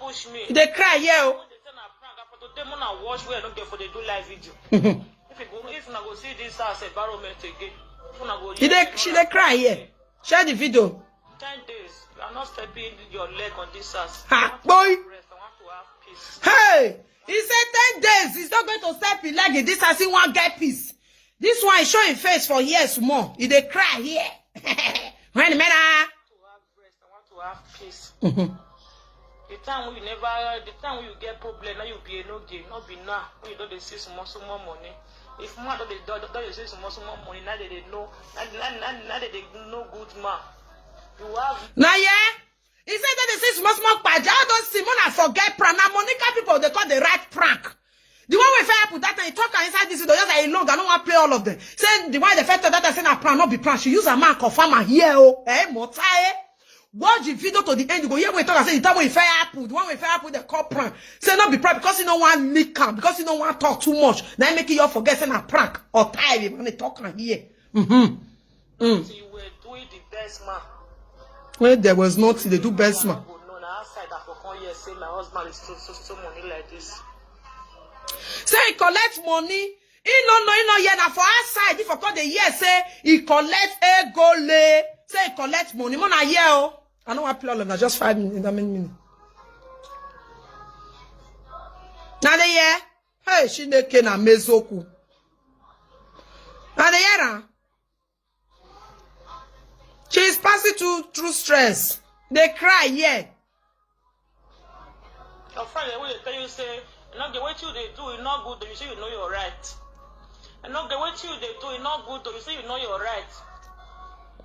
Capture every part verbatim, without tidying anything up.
Push me. You dey cry here o. When they say na prank, I for today, when I watch where I don't get for they do live video. If you go, if una go see this house environment again, if una go. You dey, she dey cry here. Share the video. Ten days, you are not stepping your leg on this house. Ha, I want boy. To rest. I want to have peace. Hey, he said ten days. He's not going to step in leg in this house. He won't get peace. This one is showing face for years more. He dey cry here. When the men are To have rest. I want to have peace. Mhm. The time when you never, the time when you get problem, now you be a no game, not be now. When you don't dey see small small money. If man don't dey don't, don't dey see small small money, now they dey know, now, now, now, now they dey no good man. You have Now, yeah, he said that they say small, small paja. I don't see, when I forget prank. Now, Monica people, they call the right prank. The one we fire put that time, he talk inside this video, just like long, I don't want to play all of them. Say the one they fed that time, say na prank, not be prank. She use a man confirm her here, oh, eh, mota, eh. Watch the video to the end. You go here, we talk and say the time we fire put, the one we fire put, they call prank. Say not be prank because you don't want leak am, because you don't want talk too much. Now make you all forget say na prank. Or tie, when they talk and here. Mm-hmm. Mm. You were doing the best man. When there was nothing, they do best man. No, no, outside I for come here say my husband is so so so money like this. Say he collect money. He no no he no hear na for outside. If I call the year say he collect egole. Say he collect money. Mona hear oh. I know I play all of that. Just five minutes. That many minutes. Now they hear. Hey, she dey na mezoku. Now they hear. Huh? She is passing through through stress. They cry here. Your friend wey dey tell you say, you no get wetin you dey do, e no good, you say you know your right. You no get wetin you dey do, e no good, you say you know your right.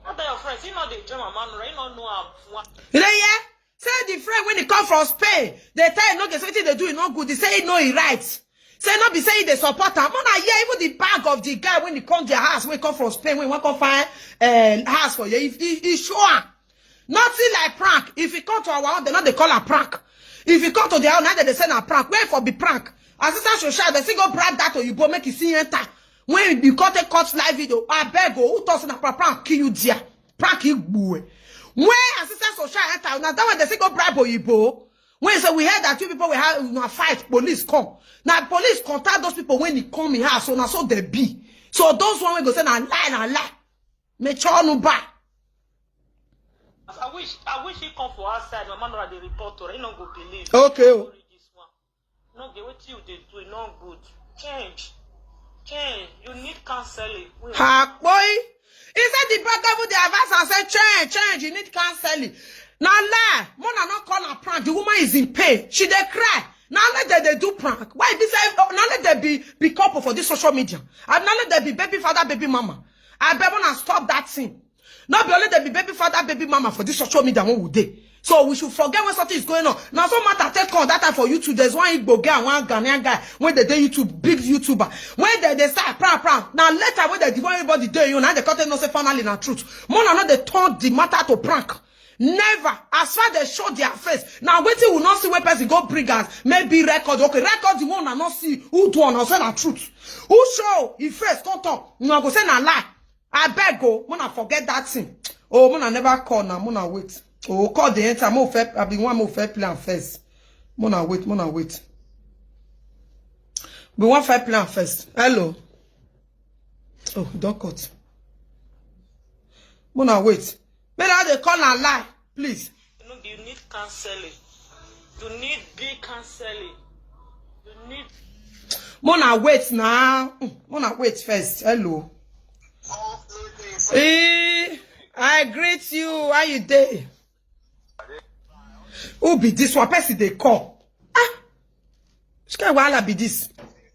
That tell your friend, say you no dey join mama no, you no know am. You dey hear? Say the friend when he come from Spain, they tell him no get wetin they do, e no good. He say he know he right. Say no be say he dey support am. Mona hear even the bag of the guy when he come their house, when he come from Spain, when he wan come find uh, house for you. He, he, he show am. Nothing like prank. If he come to our own, they no dey call am prank. If he come to their own, now they dey say na prank. Where for be prank? Assistant social, they still go bribe that oyibo make he see enter. When you come take cut live video, I beg oh, who talk say na prank? Prank kill you there. Prank you gbue. When assistant social enter, now that one they still go bribe oyibo. When he say we heard that you people we have una fight, police come. Now police contact those people when he come in house, so now so they be. So those one we go say na lie, na lie. Make sure no buy. I wish, I wish he come for outside. Mama no dey report to her. He no go believe. Okay. Oh. This one. No get wetin you dey do, e no good. Change. Change. You need counseling. Wait. Ha boy. He said the brother with the advice and said change, change. You need counseling. Now lie. Mona not call her prank. The woman is in pain. She dey cry. Now let they, they do prank. Why be say now let they be be couple for this social media. And now let they be baby father, baby mama. I bet wanna stop that thing. Not be only they be baby father, baby mama for this social media one would day. So we should forget when something is going on. Now some matter take on that time for YouTube. There's one Igbo guy and one Ghanaian guy when they dey YouTube, big YouTuber. When they, they start prank prank. Now later when they divide everybody dey you now they cut no say finally na truth. Mona not they turn the matter to prank. Never. As far they show their face. Now waiting will not see when person go bring us. Maybe record. Okay, record the one and not see who do on or say na truth. Who show his face come talk? No, go say na lie. I beg go. Mona forget that thing. Oh, Mona never call now. Mona wait. Oh, call the enter. Mo fair. I be one mo fair plan first. Mona wait. Mona wait. We want fair plan first. Hello. Oh, don't cut. Mona wait. May I they call and lie, please. You know, you need counseling. You need big counseling. You need Mona wait now. Mm, Mona wait first. Hello. Eh, I greet you. How you dey? Who be this one? Person they call. Ah, which kind of wahala be this?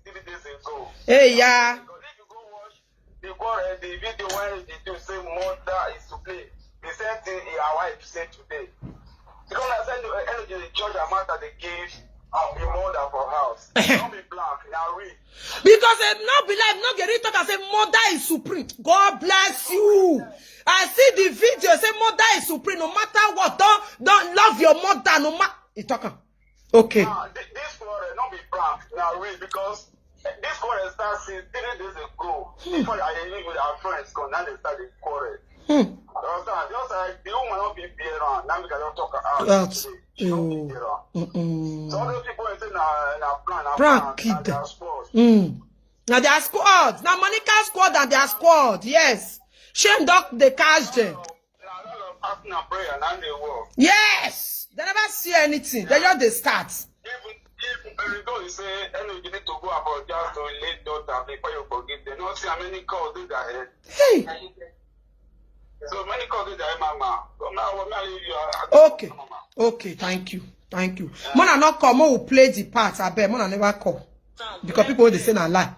Three days ago. Hey, yeah. Because if you go watch the quarrel, the video where they do say mother is to blame. The same thing his wife said today. Because I said the energy the judge amount that they gave of the mother for house. Don't be black, now read. Because if not be like no get talk and say mother is supreme. God bless you. I see the video say mother is supreme. No matter what, don't don't love your mother. No matter he talk am. Okay. Ah, thi- this quarrel not be prank, now read because this quarrel start since three days ago. Before I even with our friends come, now they start the quarrel. Hmm. You understand? Just like the woman not be bear around. Now we can just talk out. Out. She no fit dey run. So all those people wey say na na plan, na Prank plan, kid. Na their squad. Mm. Now their squad. Now Monica squad and their squad. Yes. Shame dog they catch them. Na a lot of fasting and prayer na dey work. Yes. They never see anything. They just they start. Even if the result is say N O G need to go apologize to late daughter before you forgive them. No see how many calls dey their head. Hey. So many calls dey their head, mama. So now what me I leave you. I- I- Okay. Mama. Okay. Thank you. Thank you. Mona not come. Mo will play the part. I bet Mona never call because people wey dey say na lie.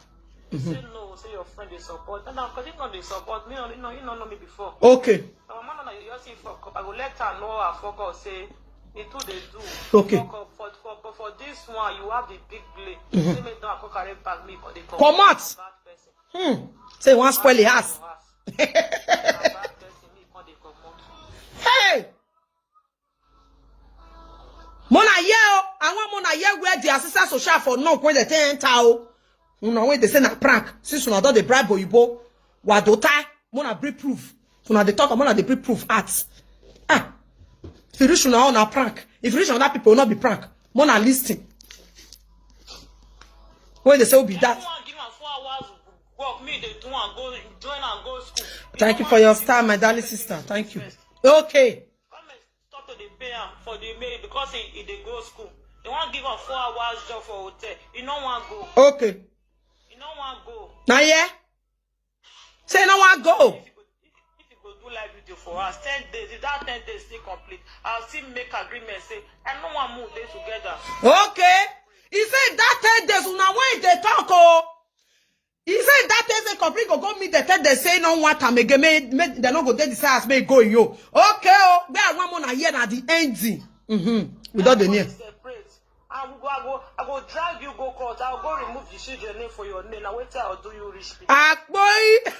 You say no, say your friend dey support. And now, because you know they support me, you know, you don't know me before. Okay. My mama, now you just see fuck up. I go let her know her fuck up. Say, it too they do. Okay. Fuck up. For, for, but for this one, you have the big blame. Say me don't go carry back me, but they come. Come out. Bad person. Hmm. Say one spoil the house. Bad person, me come they come out. Hey. Mona here, oh. I want Mona here where the assistant social for knock when they take enter, oh. You know when they say na prank. Since una don dey bribe oyibo, wadota, Mona bring proof. Una dey talk, Mona dey bring proof at. Ah, if you reach una own na prank. If you reach other people, will not be prank. Mona listen. When they say will be that. One give am four hours work, me they do and go join and go school. Thank you for your star, my darling sister. Thank you. Okay. Come and stop to the pay am for the mail because he, he dey go school. They want give am four hours job for hotel. He no want go. Okay. He no want go. Now yeah. Say no one go. If you go, if you go do live video for us ten days, if that ten days still complete, I'll still make agreement say I no want move dey together. Okay. He said that ten days una when they talk, oh. He said that ten days complete go go meet the ten days say no want am again. May, may, they no go dey the size may go yo. Okay, oh. Where I want Mona here at the ending. Mm-hmm. Without the I name. Separate. I will go, I go, I go drag you go court. I'll go remove the children name for your name. Now wait till I'll do you rich people. Akpoi.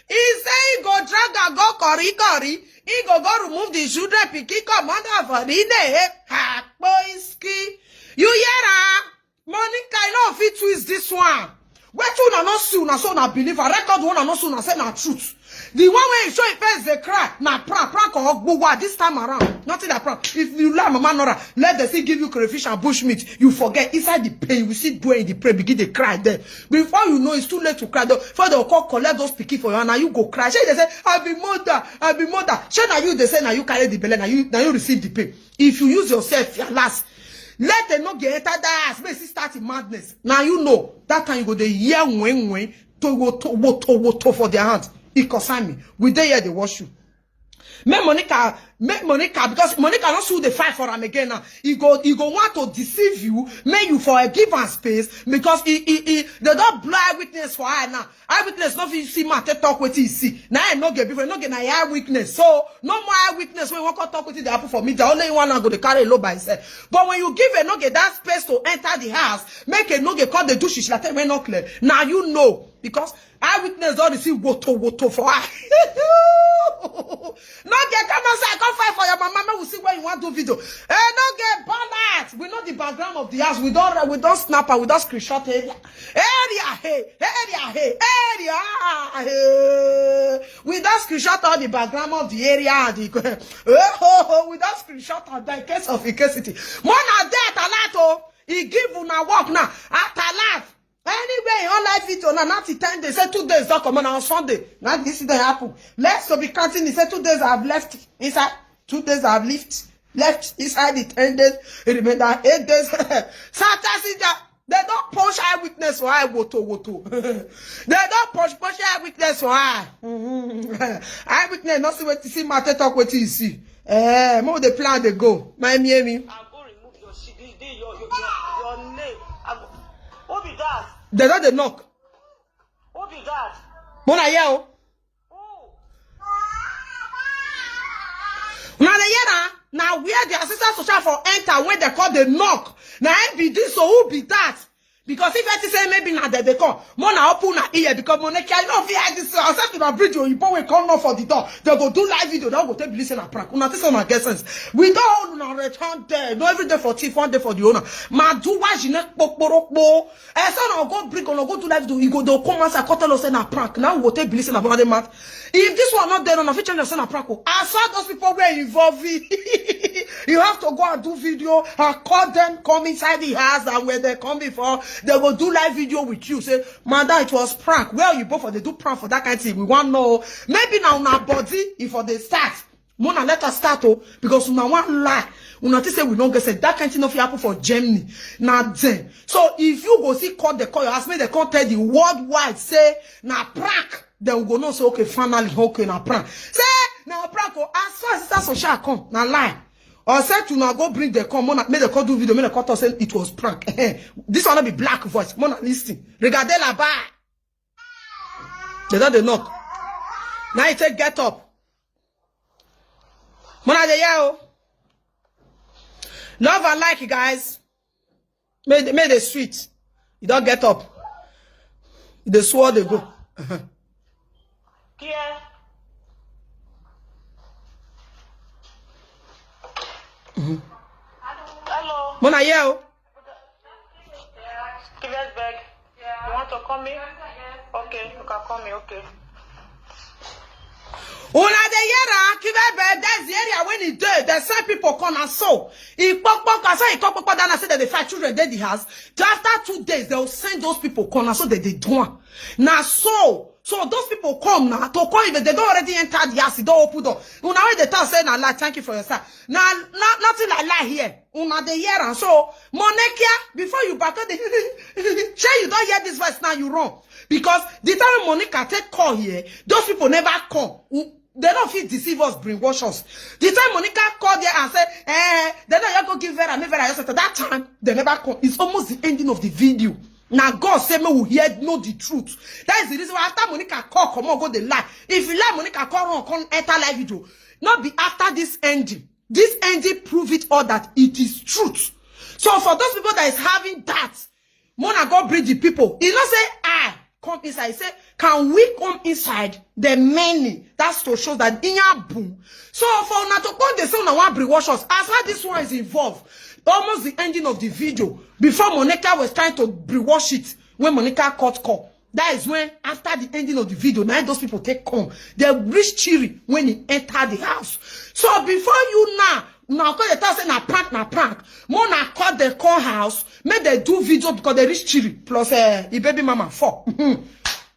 He say he go drag and go curry curry. He go go remove the children pikin commander for the day. Akpoi ski. You hear her? Monica, you know fit twist this one. Wetin una no see una so una believe. I record one una no see una say na truth. The one wey show him face dey cry na prank, prank or gbugba this time around. Nothing that prank. If you lie, mama Nora, let them still give you crayfish and bush meat. You forget inside the pain, you see doing the prayer, begin dey cry there. Before you know, it's too late to cry. Though, before they call collect those pikin for you, and now you go cry. Shey they say, I be mother, I be mother. Shey na you they say na you carry the belle, na you na you receive the pain. If you use yourself, your last. Let them not get enter that ass. May see start in madness. Now you know that time you go the year when when to woto woto woto for their hand. It concern me. We dey here they watch you. Make Monica, make Monica because Monica not sue the fight for am again now. He go, he go want to deceive you. May you for a give am space because he, he, he they don't blow eyewitness for her now. Eyewitness no fit see matter talk wetin he see. Now I no get before, no get na eyewitness. So no more eyewitness when one come talk wetin dey happen for me. The only one I go to carry low by himself. But when you give a no get that space to enter the house, make a no get call the do shish like when not clear. Now you know because eyewitness don't receive woto woto for her. No get come outside, come fight for your mama. Make we see where you want to video. Eh, no get balance. We know the background of the house. We don't, we don't snap her. We don't screenshot area. Area hey, area hey, area hey. We don't screenshot all the background of the area and the oh, oh, oh, we don't screenshot all the case of incasity. Mona dey at alert oh. He give una work now. At alert. Anyway, in all life video now, not ten days. Say two days don't come on, on Sunday. Now this thing happen. Let's so be counting. He said two days I've left inside. Two days I've left left inside the ten days. It remain that eight days. Saturday, they don't push eyewitness for eye woto woto. They don't push push eyewitness for eye. Eyewitness not see what you see. Matter talk what you see. Eh, more the plan they go. My me me. I go remove your shit. This day your your your, your name. I go. Who be that? They don't they knock. Who be that? Mona here oh. Who? Now the year na where the assistant social for enter when they call the knock. Now I be this so who be that? Because if I say maybe now that they call, Mona open na ear because Monica you know fear this so except una bridge oyibo wey come knock for the door. They go do live video. They go take listen and prank. Una this one get sense. We don't hold una return there. No every day for thief, one day for the owner. Ma do why she not pokporokpo. And so now go bring on go do live video. You go they come outside come tell us say na prank. Now we go take listen about the math. If this one not there, no fit change us say na prank. Oh. I saw those people were involved. You have to go and do video and call them, come inside the house, and when they come before, they go do live video with you. Say, "Madam, it was prank." Where you both for they do prank for that kind of thing? We want know. Maybe now, now body, if for they start. Mona, let us start, oh, because una one lie. Una think say we don't get said. That kind of thing no fit happen for Germany. Now then. So if you go see call the call your house, make they come tell the worldwide, say, "Na prank." Then we go know, say, "Okay, finally, okay, na prank." Say, "Na prank, oh, as far as sister Sosha come, na lie." Or say to now go bring the come, Mona, make the call do video, make the call talk say it was prank. This one not be black voice. Mona, listen. Regardez là-bas. They don't they knock. Now you take get up. Mona, they yell. Love and like, you guys. May, may they sweet. You don't get up. They swore they go. Kia. Hello. Mona, yeah, oh. Kibesberg. You want to call me? Okay, you can call me. Okay. Una dey hear am? Kibesberg, that's the area when e dey. They send people come and so. E pokpok, I say e come pokpok down and say that the five children dey the house. Then after two days, they will send those people come and so they dey do am. Na so. So those people come now to call if they don't already enter the house, they don't open door. Una wey dey talk say na lie, thank you for your side. Na, na nothing like lie here. Una dey hear am. So Monica, before you back the shey you don't hear this voice now, you wrong. Because the time Monica take call here, those people never come. U- They don't feel deceive us, brainwash us. The time Monica called there and said, "Eh, they don't go give Vera, me Vera, yes," at that time, they never come. It's almost the ending of the video. Now God say me we hear know the truth. That is the reason why after Monica call, come on, go the lie. If you like Monica call on, come enter live video. Not be after this ending. This ending prove it all that it is truth. So for those people that is having that, Mona go bring the people. He not say I come inside. He say, "Can we come inside?" The many. That's to show that in your boom. So for una to come, they say una want brainwash us. As far this one is involved, almost the ending of the video, before Monica was trying to brainwash it, when Monica cut call, that is when, after the ending of the video, now those people take come. They reach Chiri when he enter the house. So before you now, now call the tell say na prank, na prank. Mona call the call house, make they do video because they reach Chiri. Plus, uh, the baby mama four.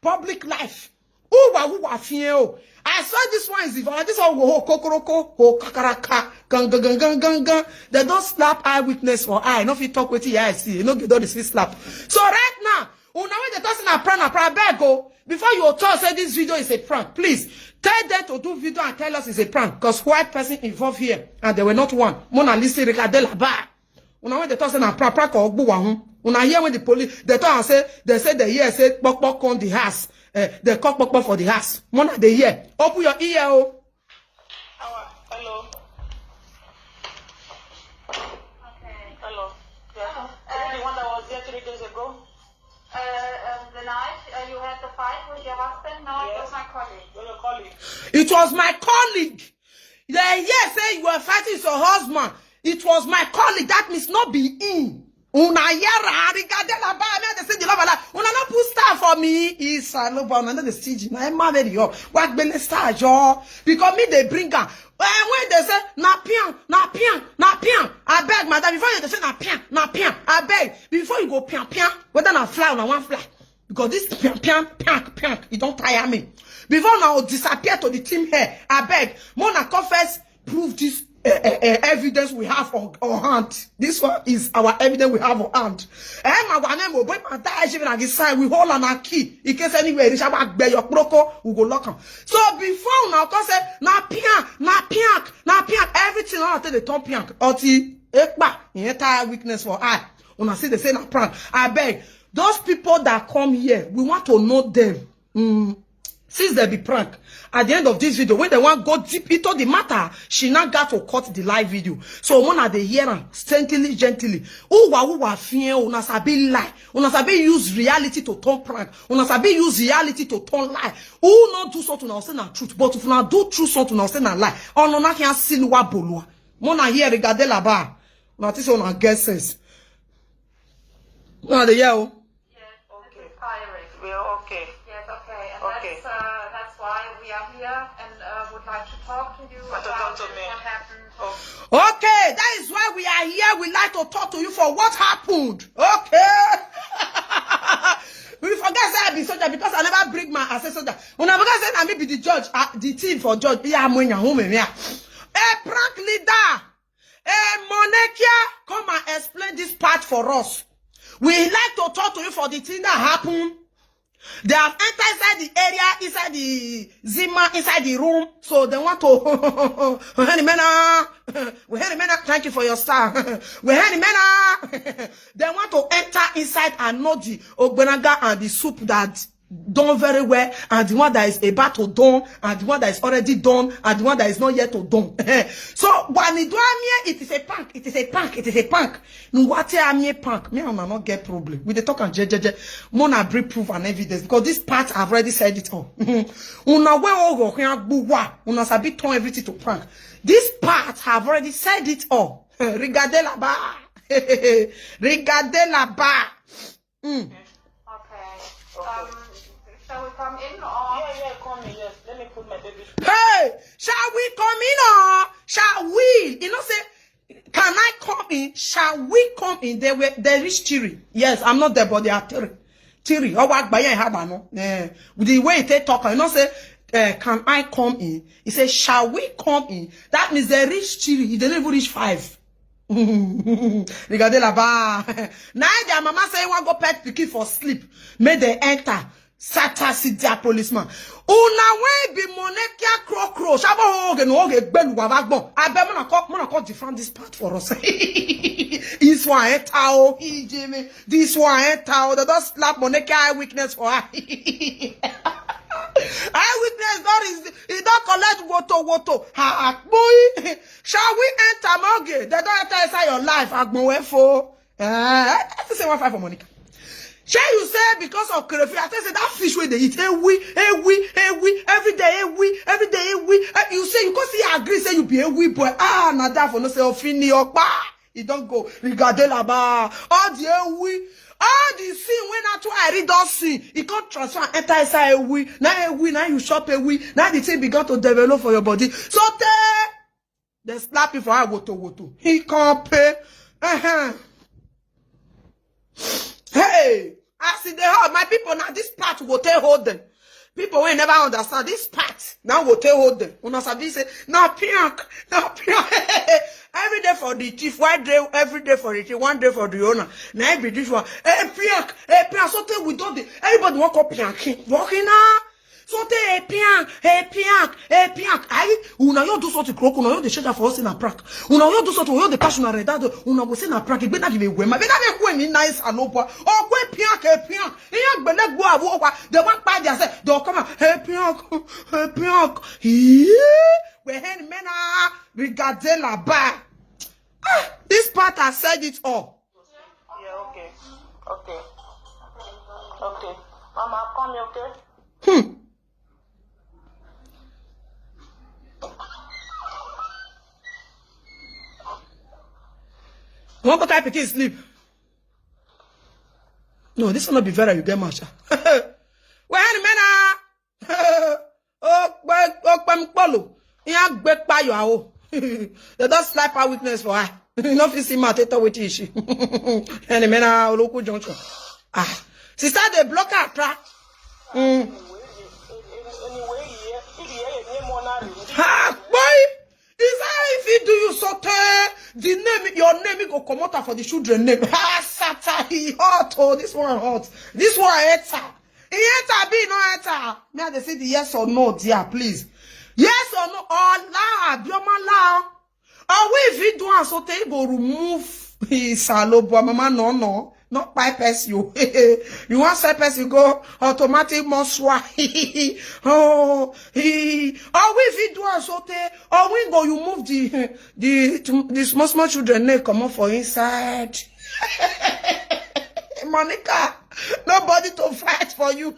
Public life. Who wa who wa fien o? I saw this one is involved. This one, oh, kokoroko, oh, kakaraka, gang, gang, gang, gang, gang, gang. They don't slap eyewitness for eye. No fit talk wetin eye see. No get all the see slap. So right now, una wey dey talk say na prank, na prank, abeg o. Before you talk say this video is a prank, please tell them to do video and tell us it's a prank. Because white person involved here and they were not one. Mona Lisa Rika de la Bar. Una wey dey talk say na prank, prank or gbuwa hun. Una hear when the police, they talk and say, they say they hear say pokpok on the house. Eh, they call pokpok for the house. Mona dey hear. Open your ear o. Hello. Hello. Yeah. The one that was there three days ago. Uh, um, the night uh, you had the fight with your husband? No, it was my colleague. You're your colleague. It was my colleague. They hear say you are fighting with your husband. It was my colleague. That means not be him. Una yara arigade la ba me dey say the love la. Una no put star for me. Isa no ba una no dey stingy. Na Emma very up. What been star jo? Because me they bring am. Eh, when they say na pian, na pian, na pian. I beg, madam, before you dey say na pian, na pian. I beg, before you go pian pian, whether na fly or na one fly. Because this pian pian pian pian, it don't tire me. Before now disappear to the team here. I beg, Mona come first prove this uh, uh, uh, evidence we have on, on hand. This one is our evidence we have on hand. Eh, my one name, boy, my die, even like sign, we hold on our key. In case anywhere, reach our bag, your proko, we go lock am. So before now, come say na pian, na pian, na pian. Everything I tell the turn pian. Oti ekpa, the entire weakness for I. Una see they say na prank. I beg, those people that come here, we want to know them. Mm. Since they be prank, at the end of this video, when they want go deep into the matter, she now got to cut the live video. So Mona dey hear am gently, gently. Who wa who wa fear? Una sabi lie. Una sabi use reality to turn prank. Una sabi use reality to turn lie. Who not do something now say na truth, but if una do true something now say na lie. Ono na can sin wa bolua. Mona here regardez là-bas. Una think say una get sense. Una dey hear o. Yes, this is Iris. We're okay. Yes, okay. And Okay. That's, uh, that's why we are here and uh, would like to talk to you Want to about talk to me? What happened Okay, that is why we are here. We like to talk to you for what happened. Okay. We forget say I be soldier because I never bring my, I say soldier. Una forget say na me be the judge, uh, the team for judge. Yeah, I'm winning, who me, yeah. A prank leader, a Monekia, come and explain this part for us. We like to talk to you for the thing that happened. They have entered inside the area, inside the Zima, inside the room. So they want to, Wehenimena, Wehenimena, thank you for your star. Wehenimena, they want to enter inside and know the Ogbenaga and the soup that done very well, and the one that is about to done, and the one that is already done, and the one that is not yet to done. So when it do amie, it is a prank, it is a prank, it is a prank. No, what a amie prank? Me and una not get problem. We dey talk and je je je. Mona bring proof and evidence because this part I've already said it all. Una we ogo kwen agbuwa. Una sabi turn everything to prank. This part have already said it all. Regardez là-bas. Regardez là-bas. Mm. Okay. Um, shall we come in or? Yeah, yeah, come in. Yes, let me put my baby. Hey, shall we come in or shall we? You know, say, can I come in? Shall we come in? They were they reach three. Yes, I'm not there, but they are three. Three. Oh, what by had no. Eh, with the way they talk, you know, say, uh, can I come in? He said, shall we come in? That means they reach three. They don't even reach five. Regardez là-bas. Now their mama say, want go pet pikin for sleep. May they enter. Sata see their policeman. Una wey be Monekia Crocro. Shabo oge no oge gbelu wa bagbon. Abeg, mona come, mona come defend this part for us. This one enter o, Jimmy. This one enter o. They don slap Monekia eye weakness for her. Eye weakness don is, e don collect woto woto. Ha, boy. Shall we enter Moge? They don enter inside your life, Agbonwefo. Uh, I, I say one five for Monica. Shall you say because of crayfish? I tell say that fish wey they eat, ewi, ewi, ewi, every day, ewi, every day, ewi. Uh, you say you go see agree say you be ewi boy. Ah, na that for no say ofini okpa. You don't go. Regardez là-bas. All the ewi. All the sin when not I read don sin. It come transfer and enter inside ewi. Now ewi, now you shop ewi. Now the thing began to develop for your body. So tey they slap you for her woto woto. He can't pay. Uh-huh. Hey, as e dey hot, my people, now this part go take hold them. People wey never understand this part, now go take hold them. Una sabi say, na prank, na prank. Every day for the thief, one day, every day for the thief, one day for the owner. Now be this one. Hey, prank, hey, prank. So tey we don dey, everybody wan call prank. Walking now. So tey, hey, prank, hey, prank, hey, prank. Aye, una yo do something, croak, una yo dey shake for us in a prank. Una yo do something, una yo dey catch una red eye, una go say na prank. Igbe na dey wey, my be na dey wey me nice and no boy. Oh, kwe prank, hey, prank. Iya gbele gbo awo wa. They wan kpai their say, they come out, hey, prank, hey, prank. Yeah, we hand men are regardez là-bas. Ah, this part has said it all. Yeah, okay. Okay. Okay. Mama, come here, okay? Hmm. One go type pikin sleep. No, this one not be very you get matcha. Well, men are. Oh, okpem kpolo. Ihe agbe kpayo awo. They don slap her weakness for her. You no fit see mouth, tell wetin she. Any men are local junction. Ah, sister, they block her track. Mm. Anyway, yeah, yeah, yeah, yeah, more now. Ah, boy. Is that if he do you so tey? The name, your name, it go comot am for the children name. Ah, Sata, he hot. Oh, this one hot. This one enter. He enter, be no enter. Me, I dey see the yes or no, dear, please. Yes or no? Or la, Abioma la. Or we if he do am so tey, he go remove his alobo, mama, no, no. Not by person. You want say person go automatic moswa. Oh, he. Or we if he do am so tey, or we go you move the the the small small children name comot for inside. Monica, nobody to fight for you. And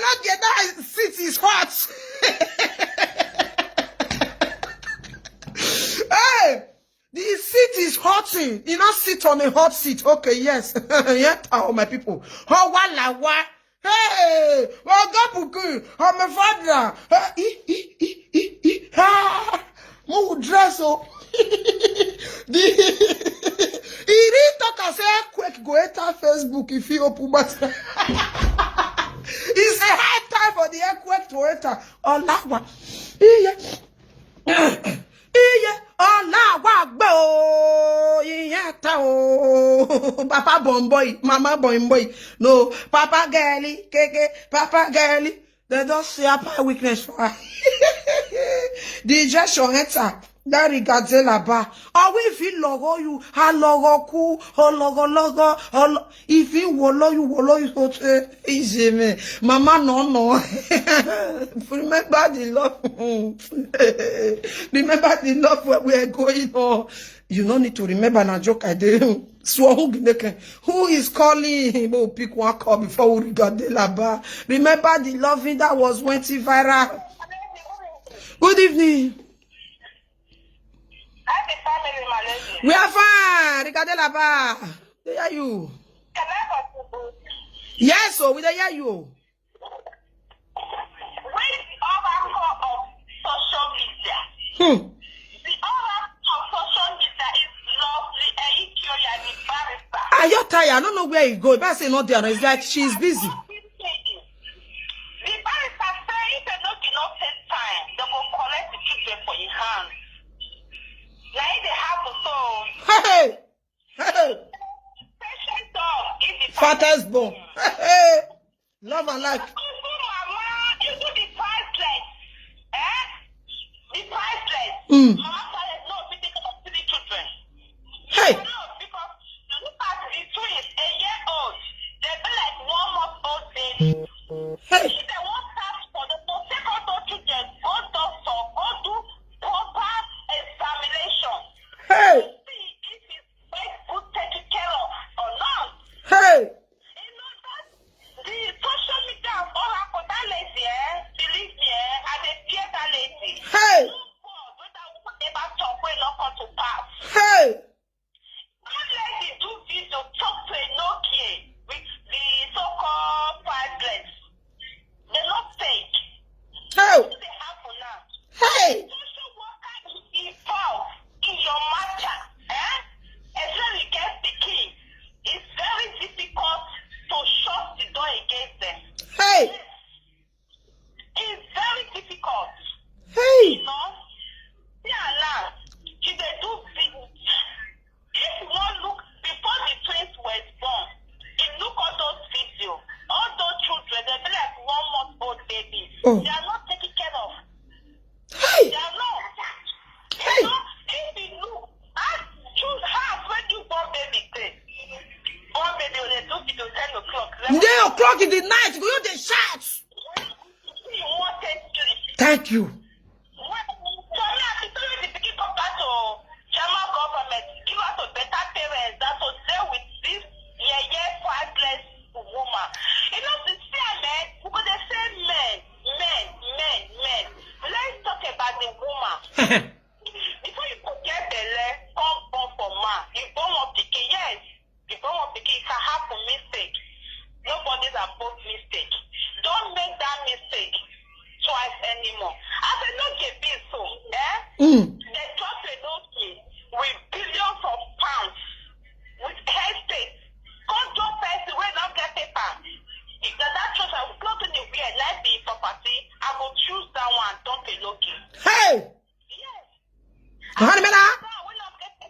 not get that seat is hot. Hey, the seat is hotting. You not sit on a hot seat. Okay, yes. Yeah, oh my people. Oh, wala wa. Hey, well, God, I'm a father. Hey, ee, ee, ee, ee, ee. Ah. Mo will dress o. The he really talk and say earthquake go enter Facebook if he open matter. It's a high time for the earthquake to enter. Olawa. Iye. Iye. Olawa gbe o. Iye ta o. Papa bomboy, mama bomboy. No, Papa girly, keke, Papa girly. They don't see Papa weakness for her. The injection enter. That Rigadzela bar. Or we feel logo you, ha logo ku, ho logo logo, ho lo- if you wolo you, wolo you, so say, easy me. Mama, no, no. Remember the love. Remember the love where we are going on. You no need to remember na joke I dey. So who gineke? Who is calling? Mo pick one call before we got the laba. Remember the loving that was went viral. Good evening. Happy family, my lady. We are fine. Rigade laba. They hear you. Can I contribute? Yes, so we dey hear you. With the oracle of social media, Hmm. the oracle of social media is lovely Eyikioya, the barrister. Are you tired? I don't know where you go. If I say not there, it's like she's busy. The barrister say if they no did not take time, they go collect the children for his hand. Now if they have to so Hey, hey, hey. Patient dog is the Father's born. Hey, hey. Love and life. Even mama, even the priceless, eh? The priceless. Mm. Mama carry no fit take care of three children. Hey, No, because look at the twins, a year old. They be like one month old baby. hey, If they want start for the for take all those children, go doctor, go do proper examination. hey, See if it's well good taken care of or not. hey. You know that the social media oracle, that lady, eh? Believe me, eh? I dey fear that lady. Hey, No God, when that woman ever talk, wey no come to pass. hey. That lady do video, talk to Enokie with the so-called priceless. They no take. Hey, Wetin dey happen now? hey. Social worker is involved in your matter, eh? Especially get pikin. It's very difficult to shut the door against them. Hey, It's very difficult. hey. You know? See her now. She dey do video. If you wan look before the twins were born, you look all those video. All those children, they be like one month old baby. Oh. They are not taken care of. Hey, They are not. hey. You know, if you look, ask, choose house when you born baby dey. Born baby, when they do video ten o'clock. Nine o'clock in the night, go you dey shout. You want ten sleep. Thank you. Well, for me, I be tell you the pikin come back to German government, give us a better parents that to deal with this yeye, priceless woman. You know, the see, men, we go dey say men, men, men, men. Let's talk about the woman. Before you go get belle, come born for man. You born one pikin, yes. You born one pikin, it can happen, mistake. Nobody's above mistake. Don't make that mistake twice anymore. As a no get this so, eh? Mm. They drop a no kid with billions of pounds with estate. Come drop person wey no get paper. If na that choice, I will go to the where life be property. I go choose that one. Don't be lucky. Hey, Yes. Mohammed Mela. Now, when I get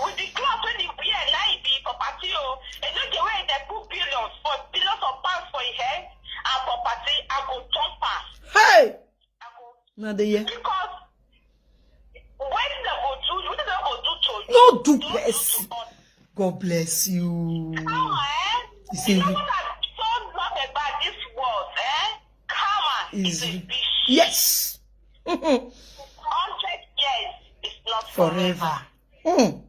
with the cloth when he wear, now he be property. Oh, and no the way they put billions for billions of pounds for his head and property. I go jump pass. Hey, I go na the year. Because when they go do, when they go do to you, No do don't person. To us. God bless you. Karma, eh? You see, You know you- what I don't love about this world, eh? Karma is a Is- bitch. Yes. Hundred years is not forever. Forever. Mm.